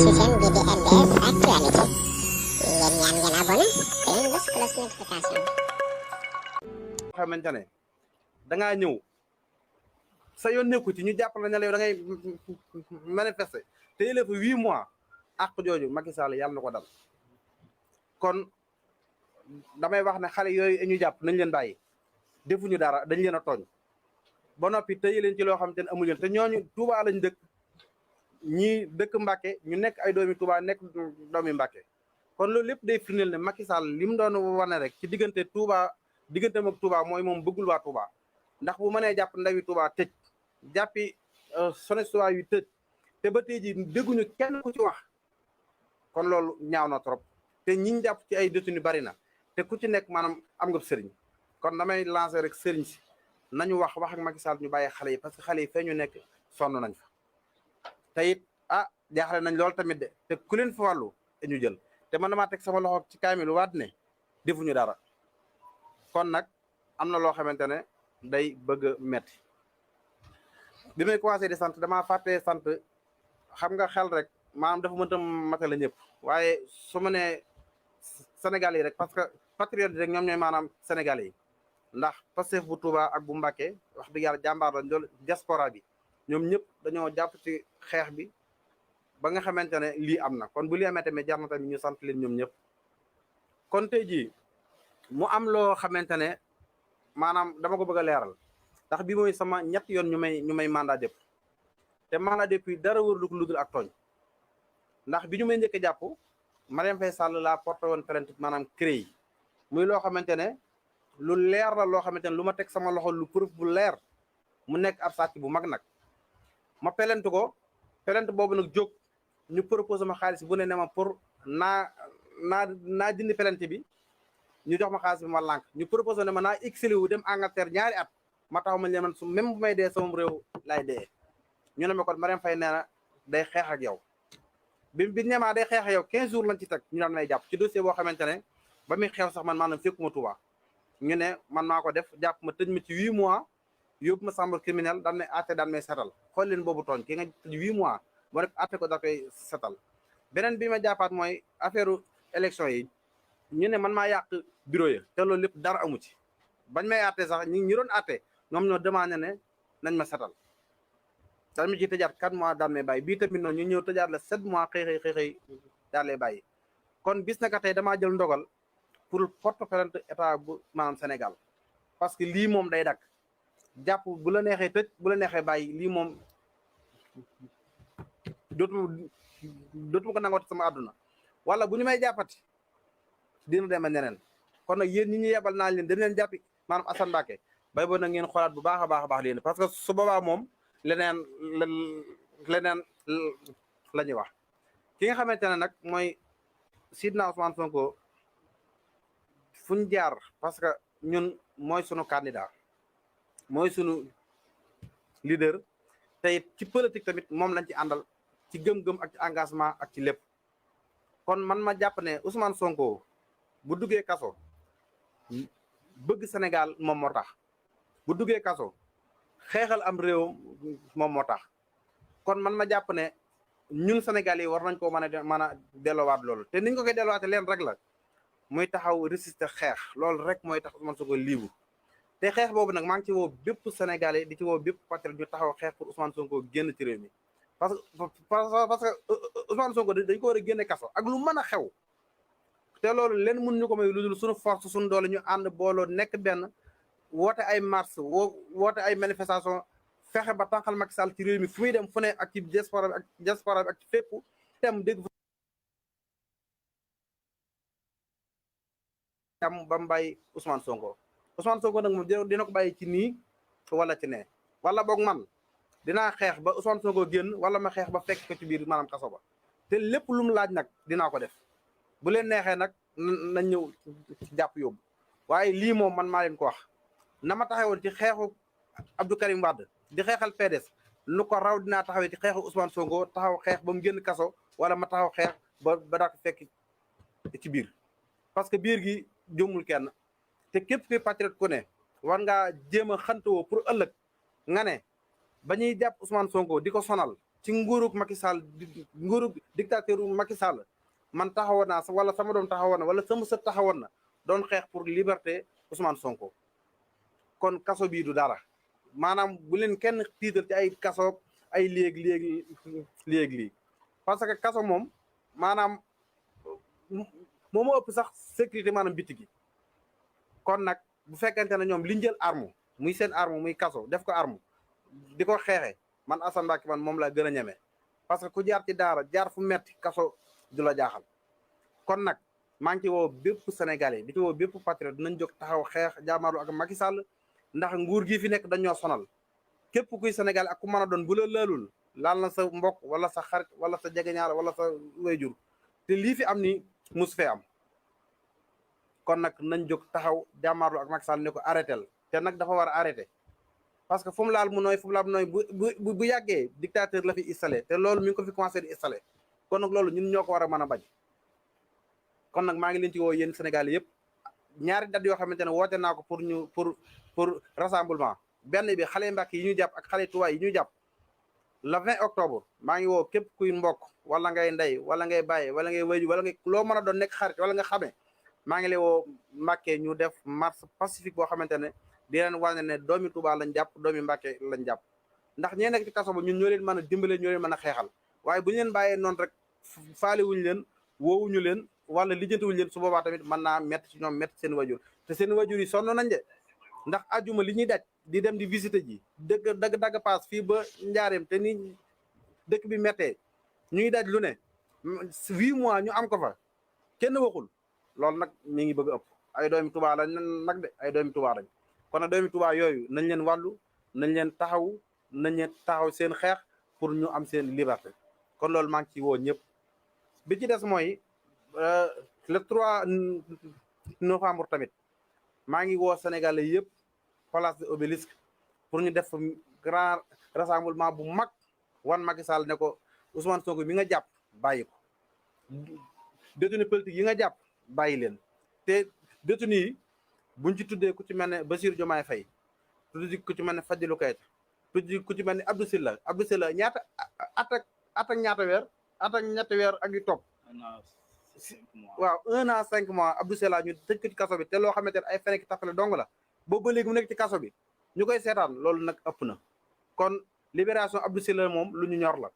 chaîne bi di LDS Actualité ngeen ñaan ngeen abonné te ngeen bës cloche notification. xamante ne dangaa ñëw sa yoon nekku ci ñu jàpp la ne la yow da ngay manifester te yële fa 8 mois àq jooju Macky Sall yàlla na ko dal. kon damay wax ne xale yooyu ñu jàpp nañ leen bàyyi defuñu dara dañ leen a tooñ ba noppi tëye leen ci loo xamante ne amuñu te ñooñu Touba lañ dëkk ñii dëkk Mbàkke ñu nekk ay doomi Touba nekk doomi Mbàkke kon loolu lépp day firndeel ne Macky Sall li mu doon wane rek ci diggante Touba digganteem ak Touba mooy moom bëggul waa Touba ndax bu mënee jàpp ndawi Touba tëj jàppi Soneswa yu tëj te ba tey ji dégguñu kenn ku ci wax kon loolu ñaaw na trop te ñiñ jàpp ci ay détenu bari na te ku ci nekk maanaam am nga sëriñ kon damay lancer rek sëriñ si nañu wax ak Macky Sall ñu bàyyi xale yi parce que xale yi fee ñu nekk sonn nañ fa te it jaaxle nañ loolu tamit de te ku leen fa wàllu ñu jël te man damaa teg sama loxo ci kaamilu waat ne defuñu dara kon nag am na loo xamante ne day bëgg a metti bi may commencé di sant damaa fàttee sant xam nga xel rek maanaam dafa mënta matale ñëpp waaye su ma nee Sénégal yi rek parce que patriote yi rek ñoom ñooy maanaam Sénégal yi ndax Pastef bu Touba ak bu Mbàkke wax dëgg yàlla jàmbaar lañ loolu diaspora bi ñoom ñëpp dañoo jàpp ci xeex bi ba nga xamante ne lii am na kon bu lii amee tamit jar na tamit ñu sant leen ñoom ñëpp kon tey jii mu am loo xamante ne maanaam dama ko bëgg a leeral ndax bi mooy sama ñetti yoon ñu may mandat dépôt te mandat dépôt yi dara wër lu dul ak tooñ ndax bi ñu may njëkk a jàpp Marième Faye Sall laa porté woon plainte maanaam CREI muy loo xamante ne lu leer la loo xamante ne lu ma teg sama loxo lu preuve bu leer mu nekk ab sàcc bu mag nag ma pelente ko pelente boobu nag jóg ñu proposé ma xaalis bu ne ma pour naa dindi pelente bi ñu jox ma xaalis bi ma lànk ñu proposé ne ma naa exilé wu dem Angleterre ñaari at ma taxaw ma leen man su même bu may dee sama réew laay dee ñu ne ma kon Marième Faye nee na day xeex ak yow bi ñemaa day xeex ak yow 15 jours lañ ci teg ñu daan may jàpp ci dossier boo xamante ne ba muy xew sax man maanaam fekkuma Touba ñu ne man maa ko def jàpp ma tëj ma ci 8 mois yóbbu ma chambre criminelle daan may àtte daan may setal xool leen boobu tooñ ki nga tëj 8 mois boo def àtte ko da koy setal beneen bi ma jàppaat mooy affaire élection yi ñu ne man maa yàq bureau ya te loolu lépp dara amu ci bañ may àtte sax ñi doon àtte ñoom ñoo demandé ne nañ ma setal dañ ma ci tëjaat 4 mois daan may bàyyi bii tamit noonu ñu ñëw tëjaat la 7 mois xëy daal lay bàyyi kon bis naka tey damaa jël ndogal pour porte plainte état bu maanaam Sénégal parce que lii moom day dakk jàpp bu la neexee tëj bu la neexee bàyyi lii moom dootuma ko nangooti sama àdduna wala bu ñu may jàppati dina dema neneen kon nag yéen ñi ñu yebal naa leen dañ leen jàppi maanaam Assane Mbacké bay boo nag ngeen xoolaat bu baax a baax leen parce que su boobaa moom leneen la ñuy wax ki nga xamante ne nag mooy Sidna Ousmane Sonko fu ñu jaar parce que ñun mooy sunu candidat mooy sunu leader te ci politique tamit moom lañ ci àndal ci gëm-gëm ak ci engagement ak ci lépp kon man ma jàpp ne Ousmane Sonko bu duggee kaso bëgg Sénégal moom moo tax bu duggee kaso xeexal am réew moom moo tax kon man ma jàpp ne ñun Sénégal yi war nañ koo mën a delloowaat loolu te niñ ko koy delloowaate leen rek la muy taxaw résister xeex loolu rek mooy tax Ousmane Sonko libre te xeex boobu nag maa ngi ci woo bépp Sénégalais di ci woo bépp patriote ñu taxaw xeex pour Ousmane Sonko génn ci réew mi parce que Ousmane Sonko dañ ko war a génne kaso ak lu mën a xew te loolu leen mun ñu ko may lu dul suñu force suñu doole ñu ànd booloo nekk benn woote ay marche woote ay manifestation fexe ba tànqal Macky Sall ci réew mi fu muy dem fu ne ak ci diaspora bi ak ci fépp tem dégg am ba mu bàyyi Ousmane Sonko nag moom dina ko bàyyi ci nii wala ci ne wala boog man dinaa xeex ba Ousmane Sonko génn wala ma xeex ba fekk ko ci biir maanaam kaso ba te lépp lu mu laaj nag dinaa ko def bu leen neexee nag nañ ñëw jàpp yóbbu waaye lii moom man maa leen ko wax na ma taxawoon ci xeexu Abdou Karim Wade di xeexal PDS lu ko raw dinaa taxawee ci xeexu Ousmane Sonko taxaw xeex ba mu génn kaso wala ma taxaw xeex ba daa ko fekk ci biir parce que biir gi jëmul kenn te képp kuy patriote ku ne war ngaa jéem a xantewoo pour ëllëg nga ne ba ñuy jàpp Ousmane Sonko di ko sonal ci nguurug Macky Sall nguurug dictateur Macky Sall man taxawoon naa wala sama doom taxawoon na wala sama sët taxawoon na doon xeex pour liberté Ousmane Sonko kon kaso bii du dara maanaam bu leen kenn tiital ci ay kaso ay léegi parce que kaso moom maanaam moo ma ëpp sax sécurité maanaam biti gi kon nag bu fekkente ne ñoom liñ jël arme muy seen arme muy kaso def ko arme di ko xeexee man Assane Mbacké man moom laa gën a ñeme parce que ku jaar ci daara jaar fu metti kaso du la jaaxal kon nag maa ngi ci woo bépp sénégalais di ci woo bépp patriote dinañ jóg taxaw xeex jaamaaru ak Macky Sall ndax nguur gi fi nekk dañoo sonal képp kuy sénégalais ak ku mën a doon bu la laalul laal na sa mbokk wala sa xarit wala sa jegeñaal wala sa wayjur te lii fi am ni mus fee am kon nag nañ jóg taxaw jaamaaru ak Macky Sall ne ko arrêté te nag dafa war a arrêté parce que fu mu laal mu nooy fu mu laal mu nooy bu yàggee dictateur la fi installé te loolu mi ngi ko fi commencé di installé kon nag loolu ñun ñoo ko war a mën a bañ kon nag maa ngi leen ci woo yéen Sénégal yëpp ñaari date yoo xamante ne woote naa ko pour rassemblement benn bi xale Mbàkke yi ñu jàpp ak xale Tuubaa yi ñu jàpp le 20 octobre maa ngi woo képp kuy mbokk wala ngay ndey wala ngay bàyyi wala ngay wéju wala ngay loo mën a doon nekk xarit wala nga xamee maa ngi lay woo Mbàkke ñu def marche pacifique boo xamante ne di leen wane ne doomi Tuubaa lañ jàpp doomi Mbàkke lañ jàpp ndax ñee nekk ci kaso ba ñun ñoo leen mën a dimbale ñoo leen mën a xeexal waaye bu ñu leen bàyyee noonu rek faale wuñu leen woowuñu leen wala lijjanti wuñu leen su boobaa tamit mën naa métti ci ñoom métti seen wajur te seen wajur yi sonn nañ de ndax ajuma li ñuy daj di dem di visiter ji dagg paas fii ba njaareem te ni dëkk bi méttee ñuy daj lu ne 8 mois ñu am ko fa kenn waxul loolu nag mi ngi bëgg ëpp ay doomi Tuubaa lañ nag de ay doomi Tuubaa lañ kon nag doomi Tuubaa yooyu nañ leen wàllu nañ leen taxaw seen xeex pour ñu am seen liberté kon loolu maa ngi ci woo ñëpp bi ci des mooy le 3 novembre tamit maa ngi woo Sénégalais yëpp place de Obélisque pour ñu def grand rassemblement bu mag wan Macky Sall ne ko Ousmane Sonko mi nga jàpp bàyyi ko détenu politique yi nga jàpp bàyyi leen te détenu yi buñ ci tuddee ku ci mel ne Bassirou Diomaye Faye tuddi ku ci mel ne Fadilou Keïta tuddi ku ci mel ne Abdou Sylla ñaata at ak ñaata weer at ak ñetti weer ak yu topp waaw 1 an 5 mois Abdou Sylla ñu tëj ko ci kaso bi te loo xamante ne ay feneki tappale dong la boobu ba léegi mu nekk ci kaso bi ñu koy seetaan loolu nag ëpp na kon libération Abdou Sylla moom lu ñu ñor la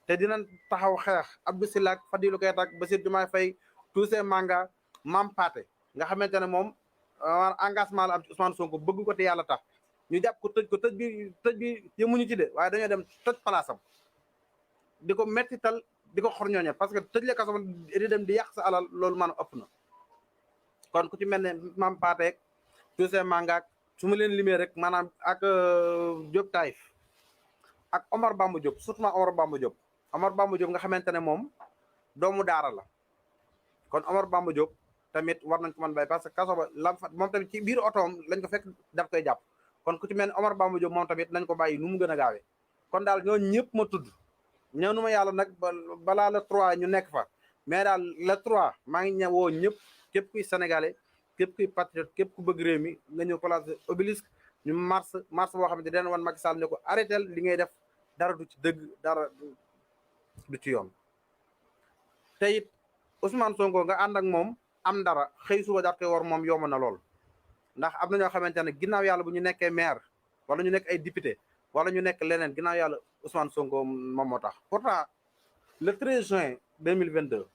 te dinañ taxaw xeex Abdou Sylla ak Fadilou Keïta ak Bassirou Diomaye Faye Toussaint Manga Mame Pathé nga xamante ne moom engagement la am ci Ousmane Sonko bëgg ko te yàlla tax ñu jàpp ko tëj bi yemuñu ci de waaye dañoo dem tëj palaasam di ko mettital di ko xorñooñal parce que tëj le kaso di dem di yàq sa alal loolu maanaam ëpp na kon ku ci mel ne Mame Pathé Toussaint Manga su ma leen limee rek maanaam ak Diop Taïf ak Omar Bamba Diop surtout Omar Bamba Diop nga xamante ne moom doomu daara la kon Omar Bamba Diop tamit war nañ ko mën bay parce que kaso ba lam fa moom tamit ci biir otoom lañ ko fekk daf koy jàpp kon ku ci mel ne Omar Bamba Diop moom tamit nañ ko bàyyi nu mu gën a gaawee kon daal ñoo ñëpp ma tudd ñëw nu ma yàlla nag balaa le 3 ñu nekk fa mais daal le 3 maa ngi ñëwoo ñëpp képp kuy sénégalais képp kuy patriote képp ku bëgg réew mi nga ñëw place Obélisque ñu marche boo xamante ne dinañ wan Macky Sall ne ko arrêté li ngay def dara du ci dëgg dara du ci yoon te it Ousmane Sonko nga ànd ak moom am dara xëy suba daat koy war moom yomb na lool ndax am na ñoo xamante ne ginnaaw yàlla bu ñu nekkee maire wala ñu nekk ay député wala ñu nekk leneen ginnaaw yàlla Ousmane Sonko moom moo tax pourtant le 13 juin 2022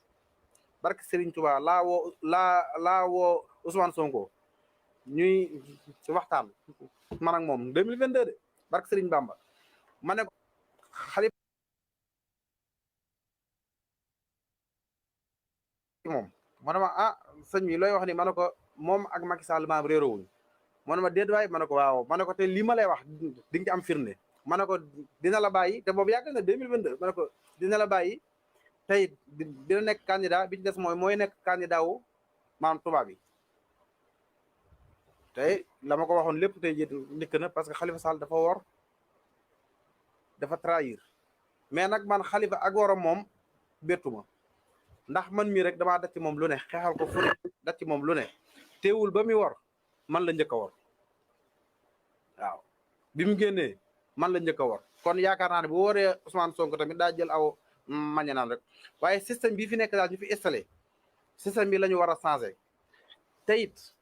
barke Serigne Touba laa woo Ousmane Sonko ñuy ci waxtaan man ak moom 2022 de barke Serigne Bamba ma ne ko xalifa moom ma ne ma sëñ bi looy wax ni ma ne ko moom ak Macky Sall maam réeroowuñ ma ne ma déet waay ma ne ko waaw ma ne ko te lii ma lay wax di nga ci am firnde ma ne ko dina la bàyyi te boobu yàgg na 2022 ma ne ko dina la bàyyi tey dina nekk candidat bi ci des mooy nekk candidat wu maanaam tubaab yi tey la ma ko waxoon lépp tey jii ndikk na parce que Khalifa Sall dafa wor dafa trahir mais nag man Khalifa ak waram moom bettu ma ndax man mii rek damaa daj ci moom lu ne xeexal ko fu ne daj ci moom lu ne teewul ba muy wor man la njëkk a wor waaw bi mu génnee man la njëkk a wor kon yaakaar naa ne bu waree Ousmane Sonko tamit daa jël aw mañanaan rek waaye système bii fi nekk daal ñu fi installé système bi la ñu war a changé te it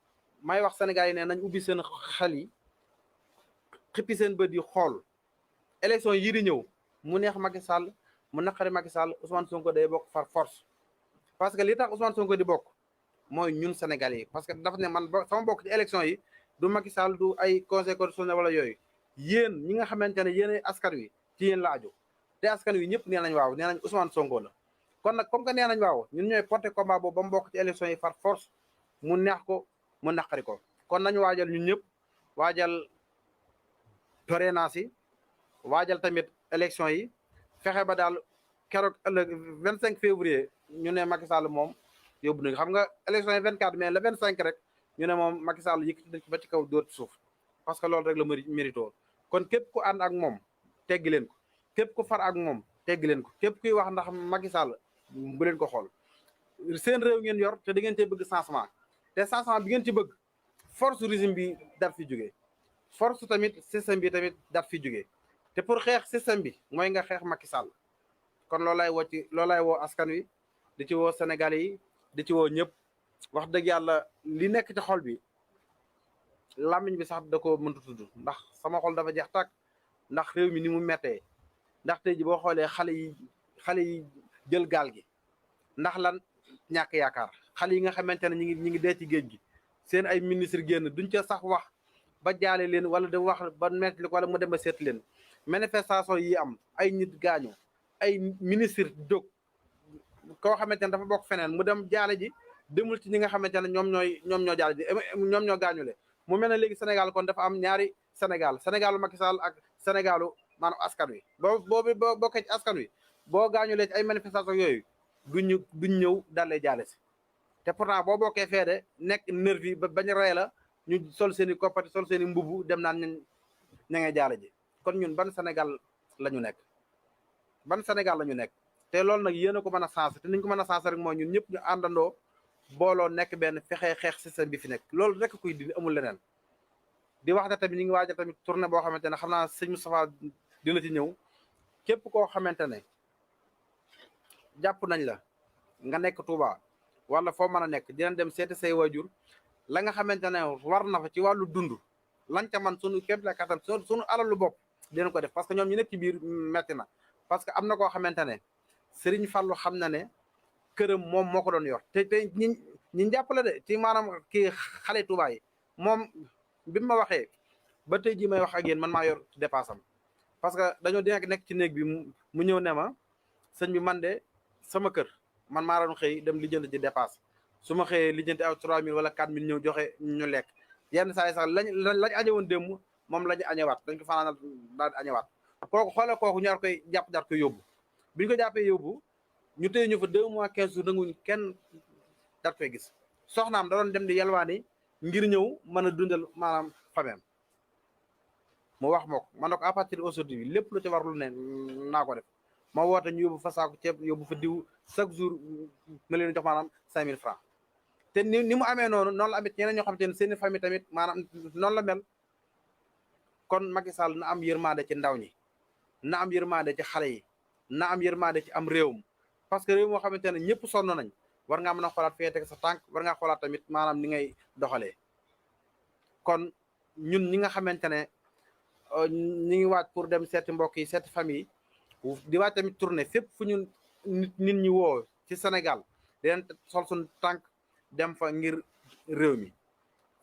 may wax Sénégal yi ne nañ ubbi seen xel yi xippi seen bët yi xool élection yi di ñëw mu neex Macky Sall mu naqari Macky Sall Ousmane Sonko day bokk far force parce que li tax Ousmane Sonko di bokk mooy ñun Sénégalais yi parce que dafa ne man sama bokk ci élection yi du Macky Sall du ay conseil constitutionnel wala yooyu yéen ñi nga xamante ne yéen askan wi ci yéen la aju te askan wi ñëpp nee nañ waaw nee nañ Ousmane Sonko la kon nag comme que nee nañ waaw ñun ñooy porté combat boobu ba mu bokk ci élection yi par force mu neex ko mu naqari ko kon nañu waajal ñun ñëpp waajal parrainage yi waajal tamit élection yi fexe ba daal keroog ëllëg 25 février ñu ne Macky Sall moom yóbbu nañu xam nga élection yi 24 mais le 25 rek ñu ne moom Macky Sall yëkkati nañ ko ba ci kaw dóor ci suuf parce que loolu rek la mérito kon képp ku ànd ak moom teggi leen ko képp ku far ak moom teggi leen ko képp kuy wax ndax Macky Sall bu leen ko xool seen réew ngeen yor te da ngeen cee bëgg changement te changement bi ngeen ci bëgg force régime bi daf fi jógee force tamit système bi tamit daf fi jógee te pour xeex système bi mooy nga xeex Macky Sall kon loolay woo askan wi di ci woo Sénégalais yi di ci woo ñëpp wax dëgg yàlla li nekk ci xol bi làmmiñ bi sax da ko mëntu tudd ndax sama xol dafa jeex tàkk ndax réew mi ni mu mettee ndax tey ji boo xoolee xale yi jël gaal gi ndax lan ñàkk yaakaar xale yi nga xamante ne ñi ngi dee ci géej gi seen ay ministre génn duñ ca sax wax ba jaale leen wala da wax ba metti wala mu dem ba seet leen manifestation yi am ay nit gaañu ay ministre jóg koo xamante ne dafa bokk feneen mu dem jaale ji demul ci ñi nga xamante ne ñoom ñoo jaale ji ñoom ñoo gaañule mu mel ne léegi Sénégal kon dafa am ñaari Sénégalu Macky Sall ak Sénégalu maanaam askan wi boo bokkee ci askan wi boo gaañulee ci ay manifestation yooyu duñ ñëw daal lay jaale si te pourtant boo bokkee feede nekk nervi ba bañ rey la ñu sol seen i koppati sol seen i mbubu dem naan ña ngay jaale ji kon ñun ban Sénégal la ñu nekk te loolu nag yéen a ko mën a sensé te niñ ko mën a sensé rek mooy ñun ñëpp ñu àndandoo booloo nekk benn fexee xeex système bi fi nekk loolu rek kuy dindi amul leneen di wax ne tamit ñu ngi waajal tamit tournée boo xamante ne xam naa sëñ Moustapha dina ci ñëw képp koo xamante ne jàpp nañ la nga nekk Touba wala foo mën a nekk dinañ dem seeti say waajur la nga xamante ne war na fa ci wàllu dund lañ ca man sunu képp la kattan sunu alalu bopp dinañ ko def parce que ñoom ñu nekk ci biir metti na parce que am na koo xamante ne Serigne Fallou xam na ne këram moom moo ko doon yor te ñi jàppale de ci maanaam kii xale Touba yi moom bi ma waxee ba tey jii may wax ak yéen man maa yor dépasse am parce que dañoo nekk ci néeg bi mu ñëw ne ma sëñ bi man de sama kër man maa doon xëy dem lijjanti ci dépasse su ma xëyee lijjanti aw 3000 wala 4000 ñëw joxe ñu lekk yenn saa yi sax lañ añe woon démb moom la ñu añewaat dañ ko fanaanal daal di añewaat kooku xoolal kooku ñaar koy jàpp daal koy yóbbu biñ ko jàppee yóbbu ñu téye ñu fa 2 mois 15 jours nanguñu kenn daat koy gis soxnaam da doon dem di yalwaani ngir ñëw mën a dundal maanaam fameem mu wax ma ko man na ko à partir d'aujourd'hui lépp lu ci war lu ne naa ko def ma woote ñu yóbbu fa saako ceeb yóbbu fa diw chaque jour ma leen jox maanaam 5000 francs te ni mu amee noonu la amit ñeneen ñoo xamante ne seeni famille tamit maanaam noonu la mel kon Macky Sall na am yërmande ci ndaw ñi na am yërmande ci xale yi na am yërmande ci am réewum parce que réew moo xamante ne ñëpp sonn nañ war ngaa mën a xoolaat fee teg sa tànk war ngaa xoolaat tamit maanaam ni ngay doxalee kon ñun ñi nga xamante ne ñi ngi waaj pour dem seeti mbokk yi seeti famille di waaj tamit tournée fépp fu ñu nit ñi woo ci Sénégal dinañ sol suñu tànk dem fa ngir réew mi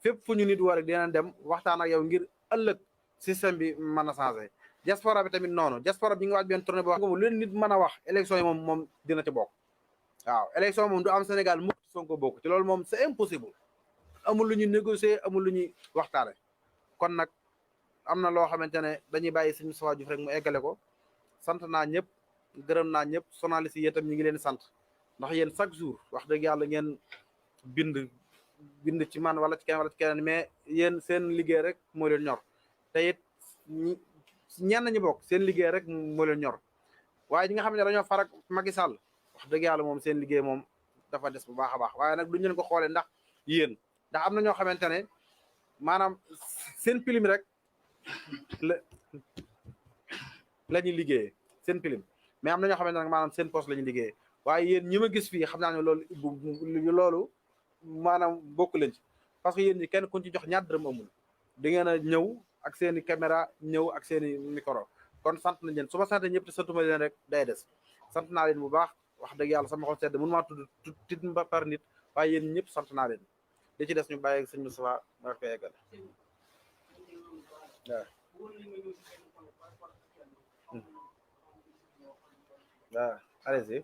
fépp fu ñu nit war dinañ dem waxtaan ak yow ngir ëllëg système bi mën a changé diaspora bi tamit noonu diaspora bi ñu ngi waaj benn tournée boo xam lu leen nit mën a wax élection yi moom dina ci bokk waaw élection moom du am Sénégal mukk Sonko bokk ci loolu moom c'est impossible amul lu ñuy négocier amul lu ñuy waxtaane kon nag am na loo xamante ne dañuy bàyyi sëñ Moustapha Diouf rek mu eggale ko sant naa ñëpp gërëm naa ñëpp journaliste yi itam ñu ngi leen sant ndax yéen chaque jour wax dëgg yàlla ngeen bind ci man wala ci keneen mais yéen seen liggéey rek moo leen ñor te it ñenn ñi bokk seen liggéey rek moo leen ñor waaye ñi nga xam ne dañoo farak Macky Sall wax dëgg yàlla moom seen liggéey moom dafa des bu baax a baax waaye nag duñu leen ko xoolee ndax yéen ndax am na ñoo xamante ne maanaam seen pilim rek la ñuy liggéeyee seen pilim mais am na ñoo xamante ne maanaam seen poste la ñuy liggéeyee waaye yéen ñi ma gis fii xam naa ne loolu maanaam bokk leen ci parce que yéen ñi kenn kuñ ci jox ñaar dërëm amul di ngeen a ñëw ak seen i caméra ñëw ak seen i micro kon sant nañ leen su ma sante ñëpp te santuma leen rek day des sant naa leen bu baax wax dëgg yàlla sama xol sedd mënu maa tudd tit par nit waaye yéen ñëpp sant naa leen li ci des ñu bàyyi sëñ Moustapha ma ko eggal waaw waaw allez-y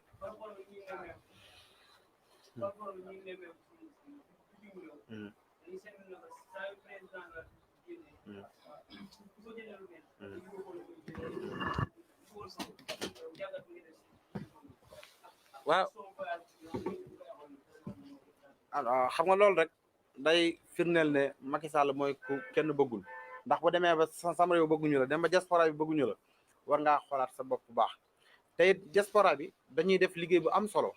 waaw xam nga loolu rek day firndeel ne Macky Sall mooy ku kenn bëggul ndax bu demee ba sam réew bëgguñu la dem ba diaspora bi bëgguñu la war ngaa xoolaat sa bopp bu baax te it diaspora bi dañuy def liggéey bu am solo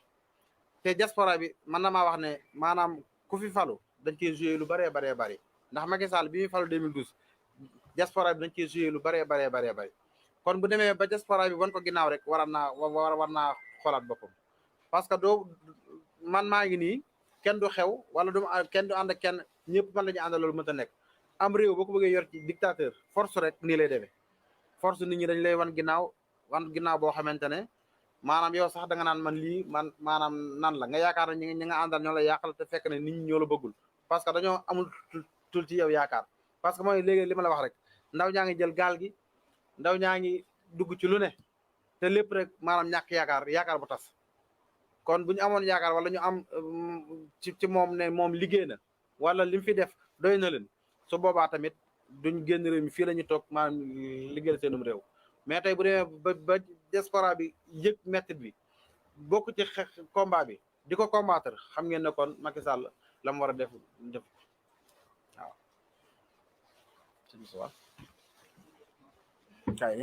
te diaspora bi mën na maa wax ne maanaam ku fi falu dañ cee joué lu baree baree bëri ndax Macky Sall bi muy falu 2012 diaspora bi dañ cee joué lu baree baree baree bëri kon bu demee ba diaspora bi wan ko ginnaaw rek war naa xoolaat boppam parce que man maa ngi nii kenn du xew wala kenn du ànd ak kenn ñëpp man la ñu àndal loolu mënta nekk am réew boo ko bëggee yor ci dictateur force rek nii lay demee force nit ñi dañ lay wan ginnaaw boo xamante ne maanaam yow sax da nga naan man lii maanaam nan la nga yaakaar ne ñi nga àndal ñoo la yàqal te fekk ne nit ñi ñoo la bëggul parce que dañoo amul tul ci yow yaakaar parce que mooy léegi li ma la wax rek ndaw ñaa ngi jël gaal gi ndaw ñaa ngi dugg ci lu ne te lépp rek maanaam ñàkk yaakaar bu tas kon bu ñu amoon yaakaar wala ñu am ci moom ne moom liggéey na wala li mu fi def doy na leen su boobaa tamit duñ génn réew mi fii la ñu toog maanaam liggéeyal seenum réew mais tey bu demee ba diaspora bi yëg mettit bi bokk ci combat bi di ko combattre xam ngeen ne kon Macky Sall la mu war a def waaw sëñ bi kay